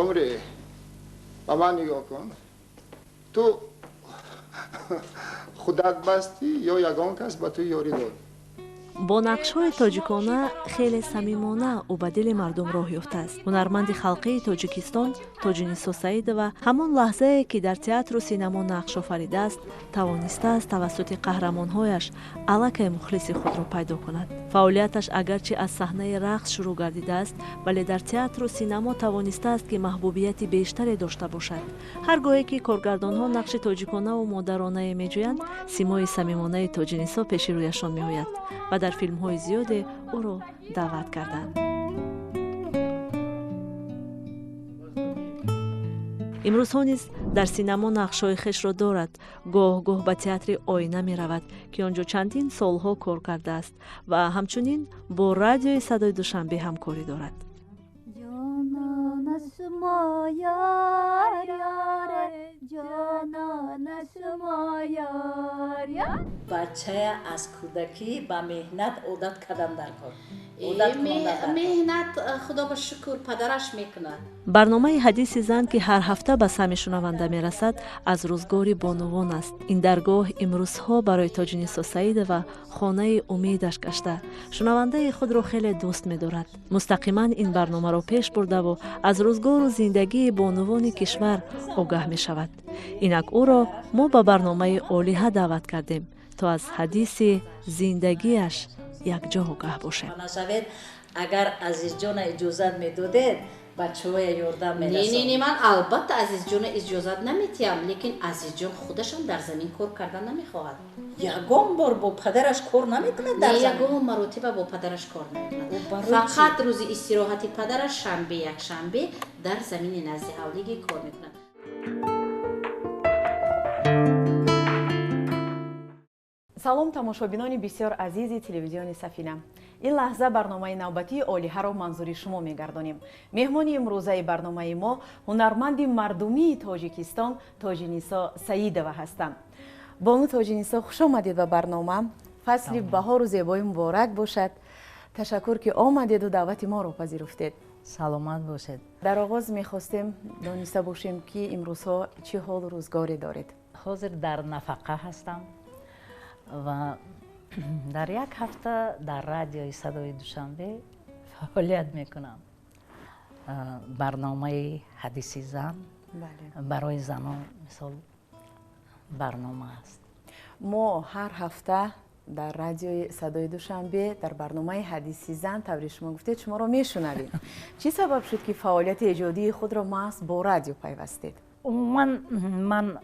Қумрӣ, ба ман нигоҳ кун. Ту худат бастӣ ё ягон кас ба ту ёрӣ дод? Бо нақшҳои тоҷикона хеле самимона ӯ ба дили мардум роҳ ёфтааст. Ҳунарманди халқии Тоҷикистон Тоҷинисо Саидова ҳамон лаҳзае, ки дар театру синамо нақш офаридааст, тавонистааст тавассути қаҳрамонҳояш аллакай мухлиси худро пайдо кунад. Фаъолияташ агарчи аз саҳнаи рақс шурӯъ гардидааст, вале дар театру синамо тавонистааст, ки маҳбубияти бештаре дошта бошад. Ҳар гоҳе ки коргардонҳо нақши тоҷиконаву модаронае меҷӯянд, симои самимонаи Тоҷинисо пеши рӯяшон меояд ва дар филмҳои зиёде ӯро даъват карданд. Имрӯзҳо низ дар синамо нақшҳои хешро дорад. Гоҳ-гоҳ ба театри Оина меравад, ки он ҷо чандин солҳо кор кардааст ва ҳамчунин бо радиои Садои Душанбе ҳамкорӣ дорад. Бачая аз кӯдакӣ ба меҳнат одат кардан дар кор. Меҳнат, худо ба шукр, падараш мекунад. Барномаи Ҳадиси зан, ки ҳар ҳафта ба самъи шунаванда мерасад, аз рӯзгори бонувон аст. Ин даргоҳ имрӯзҳо барои Тоҷинисо Саидова хонаи умедаш гашта, шунавандаи худро хеле дӯст медорад. Мустақиман ин барномаро пеш бурдаву аз рӯзгору зиндагии бонувони кишвар огаҳ мешавад. Инак ӯро мо ба барномаи Олиҳа даъват кардем, то аз ҳадиси зиндагиаш якҷо огаҳ бошем. Агар Азизҷона иҷозат медодед, бачаҳоя ёрдам мерасонад. Не, не, ман албатта Азизҷона иҷозат наметиҳам, лекин Азизҷон худашам дар замин кор кардан намехоҳад. Ягон бор бо падараш кор намекунад дар замин? Ягон маротиба бо падараш кор намекунад. Фақат рӯзи истироҳати падараш шанбе, якшанбе дар замини назди ҳавлигӣ кор мекунад. Салом, тамошобинони бисёр азизи телевизиони Сафина. Ин лаҳза барномаи навбатии Олиҳаро манзури шумо мегардонем. Меҳмони имрӯзаи барномаи мо ҳунарманди мардумии Тоҷикистон Тоҷинисо Саидова ҳастанд. Бону Тоҷинисо, хуш омадед ба барнома. Фасли баҳору зебои муборак бошад. Ташаккур, ки омадеду даъвати моро пазируфтед. Саломат бошед. Дар оғоз мехостем дониста бошем, ки имрӯзҳо чӣ ҳолу рӯзгоре доред. Ҳозир дар нафақа ҳастам ва дар як ҳафта дар радиои Садои Душанбе фаъолият мекунам. Барномаи Ҳадиси зан барои занон мисол барнома аст. Мо ҳар ҳафта дар радиои Садои Душанбе дар барномаи Ҳадиси зан, тавре шумо гуфтед, шуморо мешунавем. Чӣ сабаб шуд, ки фаъолияти эҷодии худро маҳз бо радио пайвастед? Умуман ман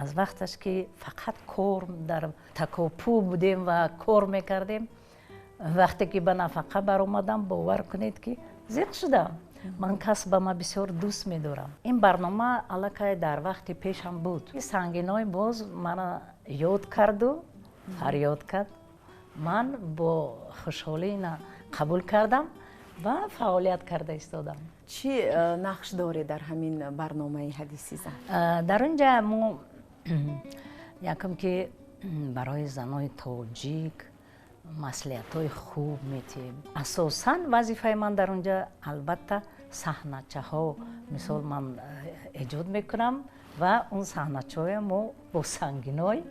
аз вақташ, ки фақат кор дар такопӯ будем ва кор мекардем, вақте ки ба нафақа баромадам, бовар кунед, ки зиқ шудам. Ман касбама бисёр дӯст медорам. Ин барнома аллакай дар вақти пешам буд. Сангиной боз мана ёд карду фарёд кард. Ман бо хушҳолӣ ина қабул кардам ва фаъолият карда истодам. Чӣ нақш доред дар ҳамин барномаи Ҳадиси зан? Дар он ҷа мо якум, ки барои занои тоҷик маслиҳатҳои хуб метиҳем. Асосан вазифаи ман дар он ҷа албатта саҳначаҳо, мисол, ман эҷод мекунам ва он саҳначаҳое мо бо сангиной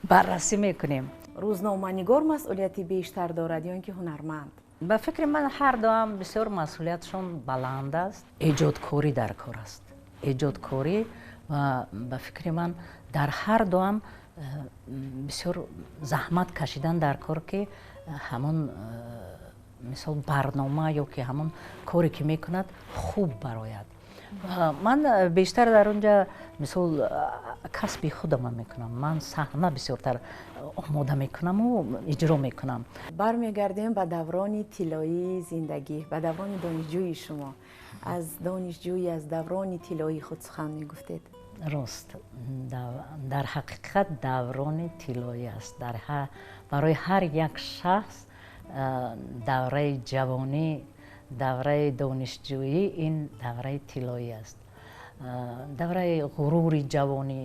баррасӣ мекунем. Рӯзноманигор масъулияти бештар дорад ё ин ки ҳунарманд? Ба фикри ман, ҳар дуам бисёр масъулиятшон баланд аст. Эҷодкорӣ дар кор аст. Эҷодкорӣ ва ба фикри ман дар ҳар дуам бисёр заҳмат кашидан дар кор, ки ҳамон мисол барнома ё ки ҳамон коре ки мекунад, хуб барояд. Ман бештар дар он ҷа мисол касби худама мекунам. Ман саҳна бисёртар омода мекунаму иҷро мекунам. Бармегардем ба даврони тиллоии зиндагӣ, ба даврони донишҷӯии шумо. Аз донишҷӯӣ, аз даврони тиллоии худ сухан мегуфтед. Рост, дар ҳақиқат даврони тиллоӣ аст. Барои ҳар як шахс давраи ҷавонӣ, давраи донишҷӯӣ ин давраи тиллоӣ аст. Давраи ғурури ҷавонӣ,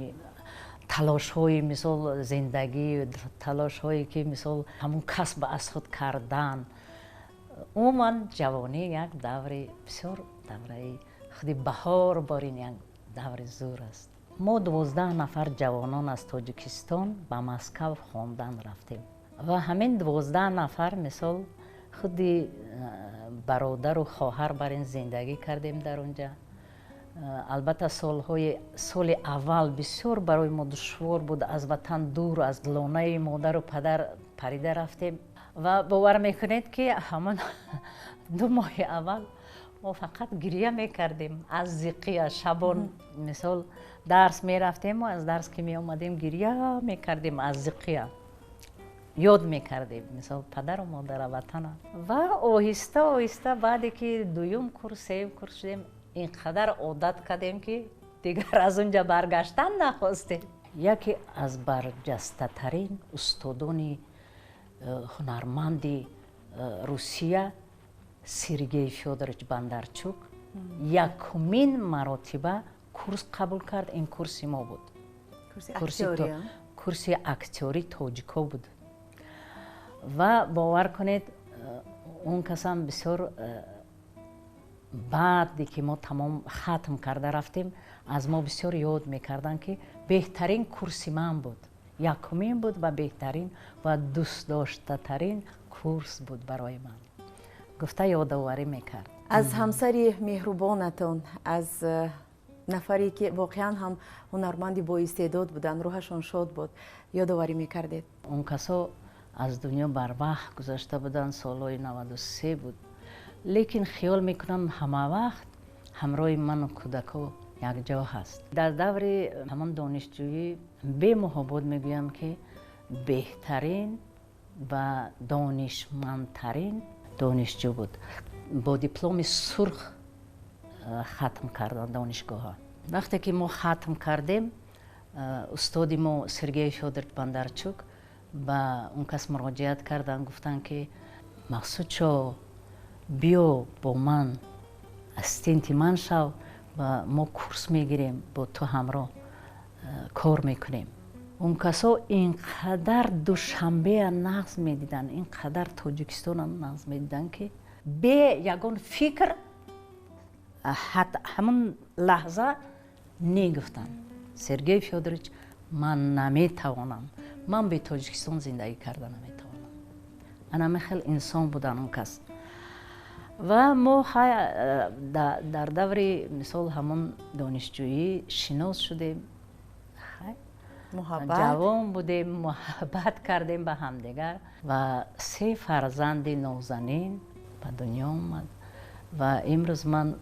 талошҳои мисол зиндагӣ, талошҳое ки мисол ҳамон касб аз худ кардан. Умуман ҷавонӣ як даври бисёр Давраи худи баҳор борин як даври зур аст. Мо 12 нафар ҷавонон аз Тоҷикистон ба Москав хондан рафтем ва ҳамин 12 нафар мисол худи бародару хоҳар бар ин зиндагӣ кардем дар онҷа. Албатта соли аввал бисёр барои мо душвор буд, аз ватан дур, аз лонаи модару падар парида рафтем ва бовар мекунед ки ҳамон 2 моҳи аввал мо фақат гирия мекардем аз зиқия. Шабон мисол дарс мерафтем ва аз дарс ки меомадем гирия мекардем аз зиқия, ёд мекардем мисол падару модара, ватана. Ва оҳиста оҳиста баъде ки дуюм курс, сеюм курс шудем, ин қадар одат кардем ки дигар аз унҷа баргаштан нахостем. Яке аз барҷастатарин устодони ҳунарманди Русия Сергей Фёдорович Бондарчук якумин маротиба курс қабул кард. Ин курси мо буд, курси актёри тоҷико буд. Ва бовар кунед, он касам бисёр баъде ки мо тамом хатм карда рафтем, аз мо бисёр ёд мекарданд ки беҳтарин курси ман буд, якумин буд ва беҳтарин ва дӯстдоштатарин курс буд барои ман, гуфта ёдоварӣ мекард. Аз ҳамсари меҳрубонатон, аз нафаре ки воқеан ҳам ҳунарманди боистеъдод буданд, рӯҳашон шод буд, ёдоварӣ мекардед? Он касо аз дунё барвақт гузашта буданд, солҳои 93 буд. Лекин хиёл мекунам ҳама вақт ҳамроҳи ману кӯдако якҷо ҳаст. Дар даври ҳамон донишҷӯӣ бемуҳобот мегӯям ки беҳтарин ва донишмандтарин донишҷӯ буд. Бо дипломи сурх хатм кардан донишгоҳа. Вақте ки мо хатм кардем, устоди мо Сергей Фёдорович Бондарчук ба он кас муроҷиат карданд, гуфтанд ки Мақсудшо, биё бо ман, ассистенти ман шав ва мо курс мегирем, бо ту ҳамроҳ кор мекунем. Он касо ин қадар Душанбеа нағз медиданд, ин қадар Тоҷикистона нағз медиданд ки бе ягон фикр ҳамон лаҳза негуфтанд: Сергей Фёдорович, ман наметавонам, ман бе Тоҷикистон зиндагӣ карда наметавонам. Ана хел инсон будан он кас. Ва мо дар даври мисол ҳамон донишҷӯӣ шинос шудем, ҷавон будем, муҳаббат кардем ба ҳамдигар ва 3 фарзанди нозанин ба дунё омад. Ва имрӯз ман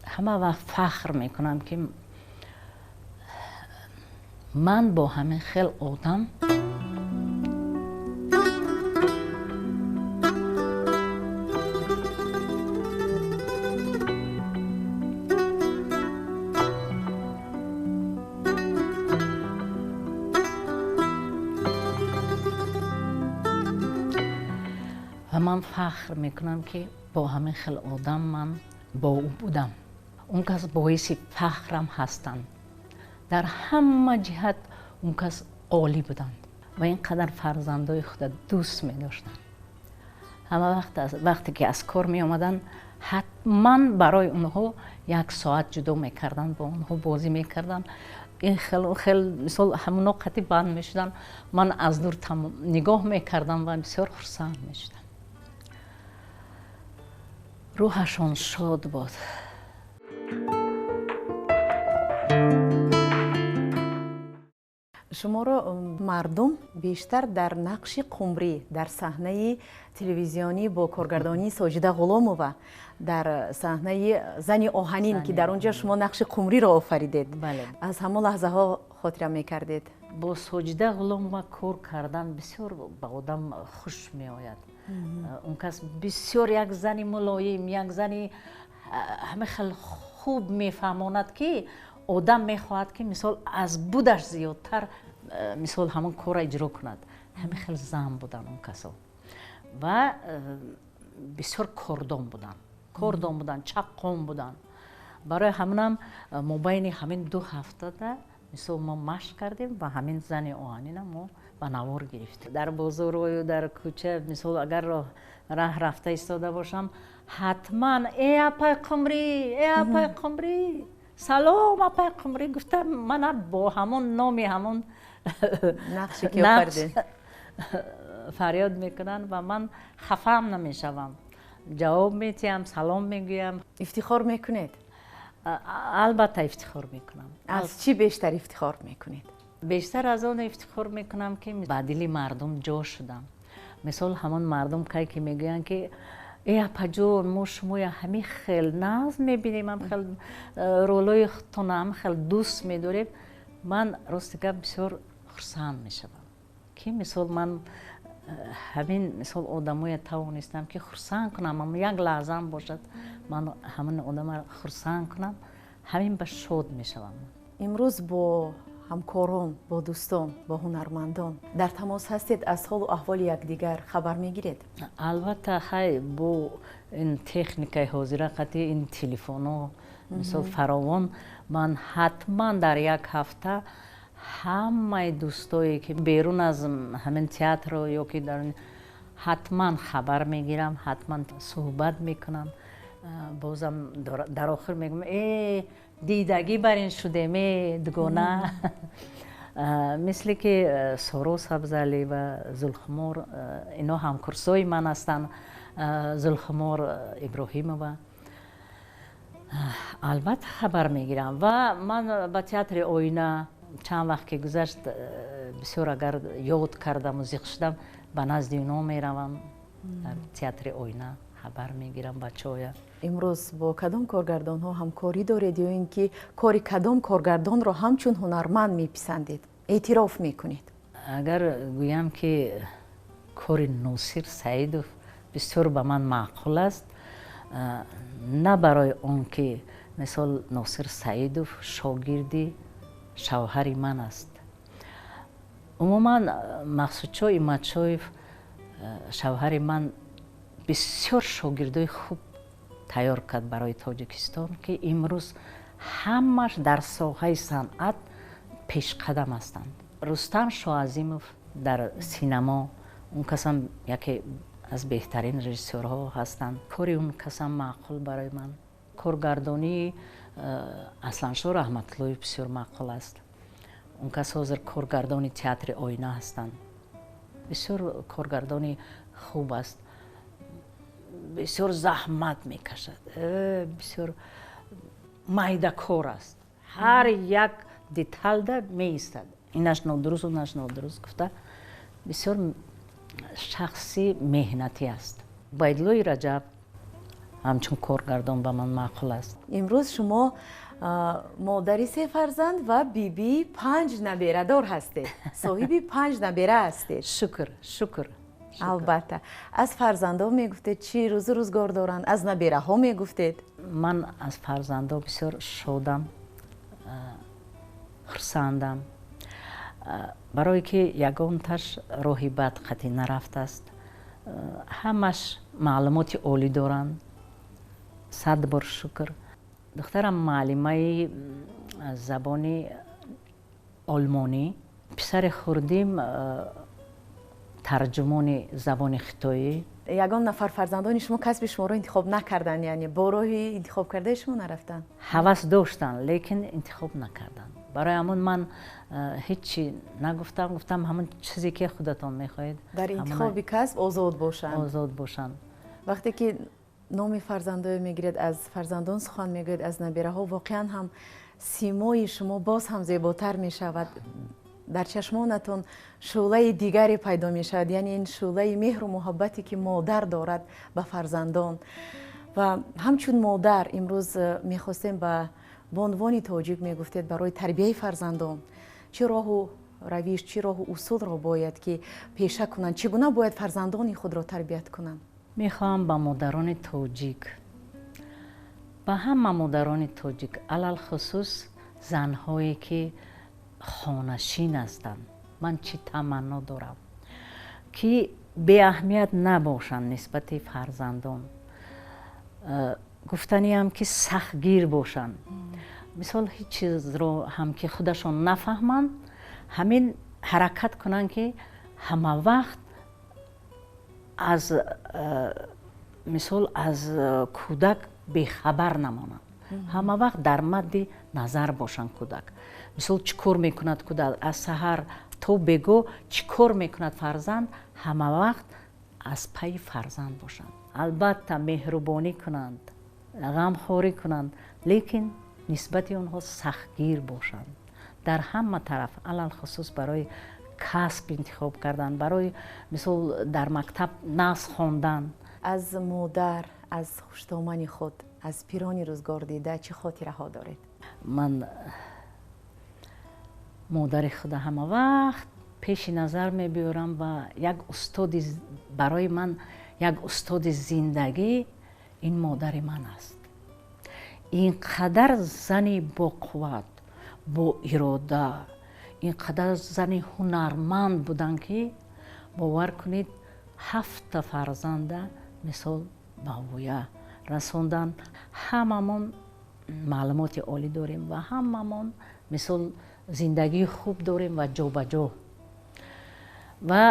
ҳама вақт фахр мекунам ки ман бо ҳамин хел одам ва ман фахр мекунам ки бо ҳамин хел одам ман бо ӯ будам. Он кас боиси фахрам ҳастанд. Дар ҳама ҷиҳат он кас олӣ буданд ва ин қадар фарзандои худа дӯст медоштанд. Ҳама вақт вақте ки аз кор меомаданд, ҳатман барои онҳо 1 соат ҷудо мекарданд, бо онҳо бозӣ мекарданд. Ин хел хел мисол ҳамоно қатӣ банд мешуданд. Ман аз дур нигоҳ мекардам ва бисёр хурсанд мешудам. Рӯҳашон шод буд. Шуморо мардум бештар дар нақши қумрӣ дар саҳнаи телевизионӣ бо коргардонии Соҷида Ғуломова, дар саҳнаи зани оҳанин ки дар он ҷо шумо нақши қумриро офаридед, аз ҳамон лаҳзаҳо хотира мекардед? Бо Соҷида Ғуломова кор кардан бисёр ба одам хуш меояд. Он кас бисёр як зани мулоим, як зани ҳама хел хуб мефаҳмонад ки одам мехоҳад ки мисол аз будаш зиёдтар мисол ҳамон корро иҷро кунад. Ҳама хел зан буданд он касо ва бисёр кордон буданд, кордон буданд, чаққон буданд. Барои ҳаминам мобайни ҳамин 2 ҳафтада мисол мо машқ кардем ва ҳамин зани оҳанина мо ба навор гирифтем. Дар бозорою дар кӯча мисол агар раҳ рафта истода бошам, Ҳатман: «Э, апай Қумрӣ, э, апай Қумрӣ, салом, апай Қумрӣ», гуфта, мана бо ҳамон номи ҳамон нақше ки офаридед фарёд мекунанд ва ман хафаам намешавам, ҷавоб метиҳам, салом мегӯям. Ифтихор мекунед? Албатта, ифтихор мекунам. Аз чӣ бештар ифтихор мекунед? Бештар аз он ифтихор мекунам, ки ба дили мардум ҷо шудам. Мисол, ҳамон мардум кай ки мегӯянд, ки: «Э, апаҷон, мо шумоя ҳамин хел нағз мебинем, ҳам хел ролҳои худтона ҳам хел дӯст медорем», ман, рости гап, бисёр хурсанд мешавам, ки мисол ман ҳамин мисол одамоя тавонистам, ки хурсанд кунам. Як лаҳзаам бошад, ман ҳамин одама хурсанд кунам, ҳамин ба шод мешавам. Имрӯз бо ҳамкорон, бо дӯстон, бо ҳунармандон дар тамос ҳастед? Аз ҳолу аҳволи якдигар хабар мегиред? Албатта, хай, бо ин техникаи ҳозира, қати ин телефонҳо, мисол, фаровон, ман ҳатман дар як ҳафта ҳамаи дӯстое, ки берун аз ҳамин театрро ё ки дар, ҳатман хабар мегирам, ҳатман суҳбат мекунам. Бозам дар охир мегӯям: «Э, дидагӣ бар ин шудем, э, дугона». Мисле ки Соро Сабзалӣ ва Зулхумор, ино ҳамкурсои ман ҳастанд. Зулхумор Иброҳимова, албатта, хабар мегирам. Ва ман ба театри Оина чанд вақт ки гузашт, бисёр агар ёд кардаму зиқ шудам, ба назди оно меравам, дар театри Оина хабар мегирам бачаҳоя. Имрӯз бо кадом коргардонҳо ҳамкорӣ доред ё ин ки кори кадом коргардонро ҳамчун ҳунарманд меписандед, эътироф мекунед? Агар гӯям, ки кори Носир Саидов бисёр ба ман маъқул аст, на барои он ки мисол Носир Саидов шогирди шавҳари ман аст. Умуман, Мақсудшо Иматшоев, шавҳари ман, бисёр шогирдои хуб тайёр кард барои Тоҷикистон, ки имрӯз ҳамаш дар соҳаи санъат пешқадам ҳастанд. Рустам Шоазимов дар синамо, он касам яке аз беҳтарин режиссёрҳо ҳастанд, кори он касам маъқул барои ман. Коргардонии Асланшо Раҳматуллоев бисёр маъқул аст. Он кас ҳозир коргардони театри Оина ҳастанд. Бисёр коргардони хуб аст, бисёр заҳмат мекашад, бисёр майдакор аст, ҳар як деталда меистад, инаш нодуруст, унаш нодуруст гуфта. Бисёр шахси меҳнатӣ аст. Убайдуллои Раҷаб ҳамчун коргардон ба ман маъқул аст. Имрӯз шумо модари се фарзанд ва бибии панҷ наберадор ҳастед, соҳиби панҷ набера ҳастед. Шукр, шукр. Албатта, аз фарзандо мегуфтед, чӣ рӯзу рӯзгор доранд, аз набераҳо мегуфтед. Ман аз фарзандо бисёр шодам, хурсандам, барое ки ягонташ роҳи бад қатъӣ нарафтааст, ҳамаш маълумоти олӣ доранд, сад бор шукр. Духтарам муаллимаи забони олмонӣ, писари хурдим тарҷумони забони хитоӣ. Ягон нафар фарзандони шумо касби шуморо интихоб накарданд, яъне бо роҳи интихоб кардаи шумо нарафтанд? Ҳавас доштанд, лекин интихоб накарданд. Барои ҳамон ман ҳеҷ чи нагуфтам, гуфтам, ҳамон чизе ки худатон мехоҳед. Дар интихоби касб озод бошанд. Озод бошанд. Вақте ки номи фарзандое мегиред, аз фарзандон сухан мегӯед, аз набераҳо, воқеан ҳам симои шумо боз ҳам зеботар мешавад, дар чашмонатон шӯълаи дигаре пайдо мешавад, яъне ин шӯълаи меҳру муҳаббате, ки модар дорад ба фарзандон. Ва ҳамчун модар имрӯз мехостем ба бонувони тоҷик мегуфтед, барои тарбияи фарзандон чӣ роҳу равиш, чӣ роҳу усулро бояд ки пеша кунанд, чӣ гуна бояд фарзандони худро тарбият кунанд? Мехоҳам ба модарони тоҷик, ба ҳама модарони тоҷик, алалхусус занҳое, ки хонашин ҳастанд, ман чӣ таманно дорам, ки беаҳамият набошанд нисбати фарзандон. Гуфтаниам, ки сахтгир бошанд. Мисол, ҳеҷ чизро ҳам ки худашон нафаҳманд, ҳамин ҳаракат кунанд, ки ҳама вақт аз Мисол, аз кӯдак бехабар намонанд, ҳама вақт дар мадди назар бошанд кӯдак. Мисол, чӣ кор мекунад кӯдак аз саҳар то бего, чӣ кор мекунад фарзанд, ҳама вақт аз пайи фарзанд бошанд. Албатта, меҳрубонӣ кунанд, ғамхорӣ кунанд, лекин нисбати онҳо сахтгир бошанд дар ҳама тараф, алалхусус барои касб интихоб кардан, барои, мисол, дар мактаб нағз хондан. Аз модар, аз хуштомани худ, аз пирони рӯзгор дида чӣ хотираҳо доред? Ман модари худа ҳама вақт пеши назар мебиёрам ва як устоди барои ман, як устоди зиндагӣ ин модари ман аст. Ин қадар зани боқувват, бо ирода, ин қадар зани ҳунарманд буданд, ки бовар кунед, ҳафта фарзанда, мисол, ба воя расондан. Ҳамамон маълумоти олӣ дорем ва ҳамамон, мисол, зиндагии хуб дорем ва ҷобаҷо. Ва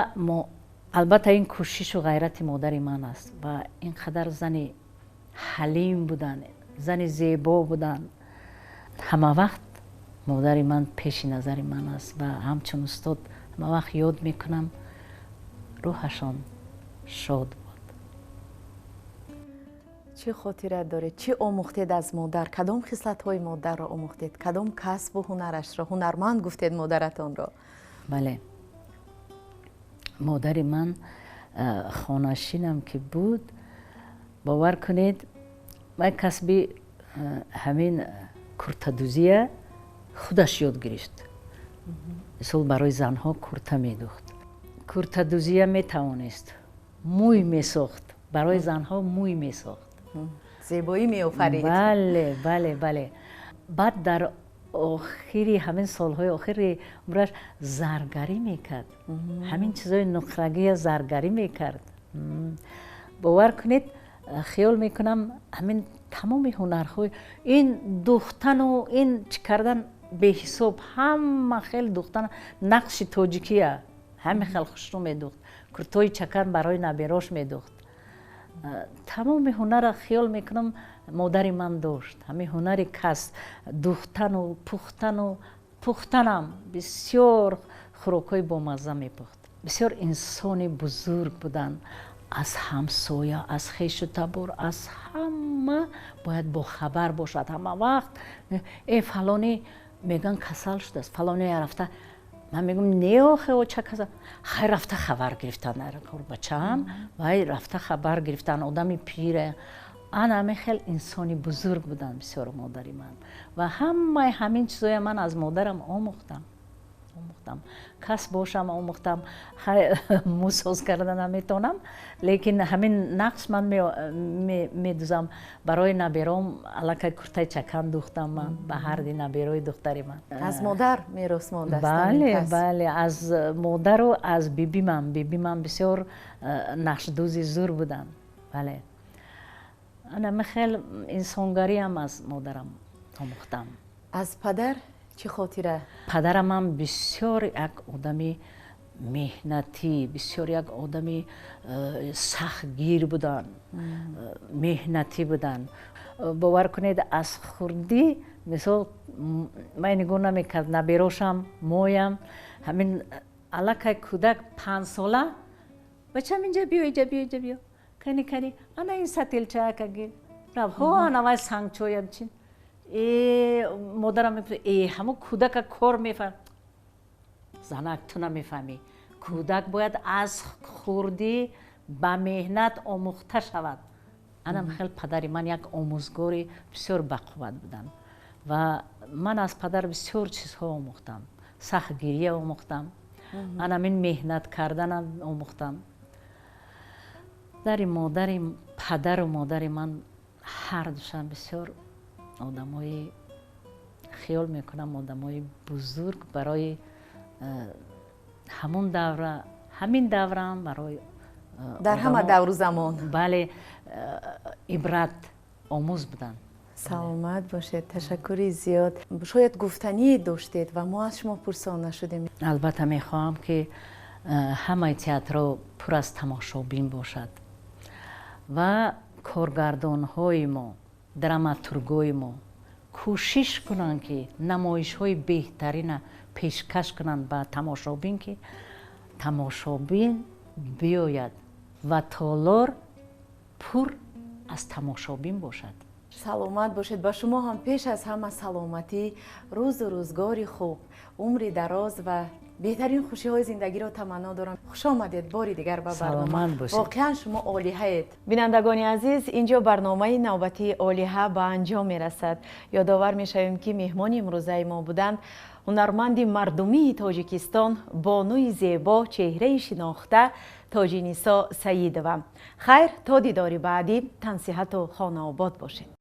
албатта, ин кӯшишу ғайрати модари ман аст. Ва ин қадар зани ҳалим буданд, зани зебо буданд. Ҳама вақт модари ман пеши назари ман аст ва ҳамчун устод ҳама вақт ёд мекунам. Рӯҳашон шод буд. Чӣ хотира доред, чӣ омӯхтед аз модар? Кадом хислатҳои модарро омӯхтед, кадом касбу ҳунарашро? Ҳунарманд гуфтед модаратонро. Бале, модари ман хонашинам ки буд, бовар кунед, вай касби ҳамин куртадӯзия худаш ёд гирифт. Мисол, барои занҳо курта медӯхт, куртадӯзия метавонист, мӯй месохт, барои занҳо мӯй месохт. Зебоӣ меофарид. Бале. Баъд дар охири ҳамин солҳои охири умраш заргарӣ мекард, ҳамин чизои нуқрагия заргарӣ мекард. Бовар кунед, хиёл мекунам, ҳамин тамоми ҳунарҳои ин духтану ин чӣ кардан беҳисоб, ҳама хел духтан, нақши тоҷикия ҳами хел хушрӯ медухт, куртои чакан барои наберош медухт. Тамоми ҳунарра хиёл мекунам, модари ман дошт. Ҳамин ҳунари кас духтану пухтану пухтанам, бисёр хӯрокҳои бомазза мепухт. Бисёр инсони бузург буданд. Аз ҳамсоя, аз хешу табор, аз ҳама бояд бохабар бошад ҳама вақт. Э, фалонӣ, мегӯянд, касал шудааст, фалоне рафта. Ман мегӯям: «Не, охе, оча касал». Хай, рафта хабар гирифтан кор, бачаам, вай рафта хабар гирифтан, одами пире. Ана ҳамин хел инсони бузург буданд бисёр модари ман. Ва ҳамаи ҳамин чизоя ман аз модарам омӯхтам. Кас бошам омӯхтам. Мӯсоз карда наметавонам, лекин ҳамин нақш ман медузам барои набером. Аллакай куртаи чакан духтам ман ба ҳарди наберои духтари ман. Аз модар мерос мондааст. Бале, аз модару аз бибимам. Бибимам бисёр нақшдӯзи зур буданд. Бале, ана хел инсонгариам аз модарам омӯхтам. Аз падар чӣ хотира? Падарамам бисёр як одами меҳнатӣ, бисёр як одами сахтгир буданд, меҳнатӣ буданд. Бовар кунед, аз хурдӣ, мисол, ман нигоҳ намекард, наберошам, моям, ҳамин аллакай кӯдак 5-сола: «Бачам, инҷа биё, инҷа биё, инҷа биё, кани, кани, ана ин сатилчаака гир». Раф, ҳо, ана вай сангчоям чин. Э, модарам мепурсад: «Э, ҳамо кӯдака кор мефаҳм?» «Занак, ту намефаҳмӣ, кӯдак бояд аз хурдӣ ба меҳнат омӯхта шавад». Анам хел падари ман як омӯзгори бисёр бақувват буданд ва ман аз падар бисёр чизҳо омӯхтам: сахтгирия омӯхтам, анамин меҳнат карданам омӯхтам. Дари модари, падару модари ман ҳардушам бисёр одамои, хиёл мекунам, одамои бузург барои ҳамун давра, ҳамин давраам барои дар ҳама давру замон. Бале, ибрат омӯз буданд. Саломат бошед, ташаккури зиёд. Шояд гуфтание доштед ва мо аз шумо пурсон нашудем. Албатта, мехоҳам, ки ҳамаи театрҳо пур аз тамошобин бошад ва Коргардонҳои мо, драматургои мо кӯшиш кунанд, ки намоишҳои беҳтарина пешкаш кунанд ба тамошобин, ки тамошобин биёяд ва толор пур аз тамошобин бошад. Саломат бошед. Ба шумо ҳам пеш аз ҳама саломатӣ, рӯзу рӯзгори хуб, умри дароз ва беҳтарин хушиҳои зиндагиро таманно дорам. Хуш омадед бори дигар ба барнома. Воқеан, шумо олиҳаед. Бинандагони азиз, инҷо барномаи навбатии «Олиҳа» ба анҷом мерасад. Ёдовар мешавем, ки меҳмони имрӯзаи мо буданд ҳунарманди мардумии Тоҷикистон, бонуи зебо, чеҳраи шинохта Тоҷинисо Саидова. Хайр, то дидори баъдӣ тансиҳату хонаобод бошед.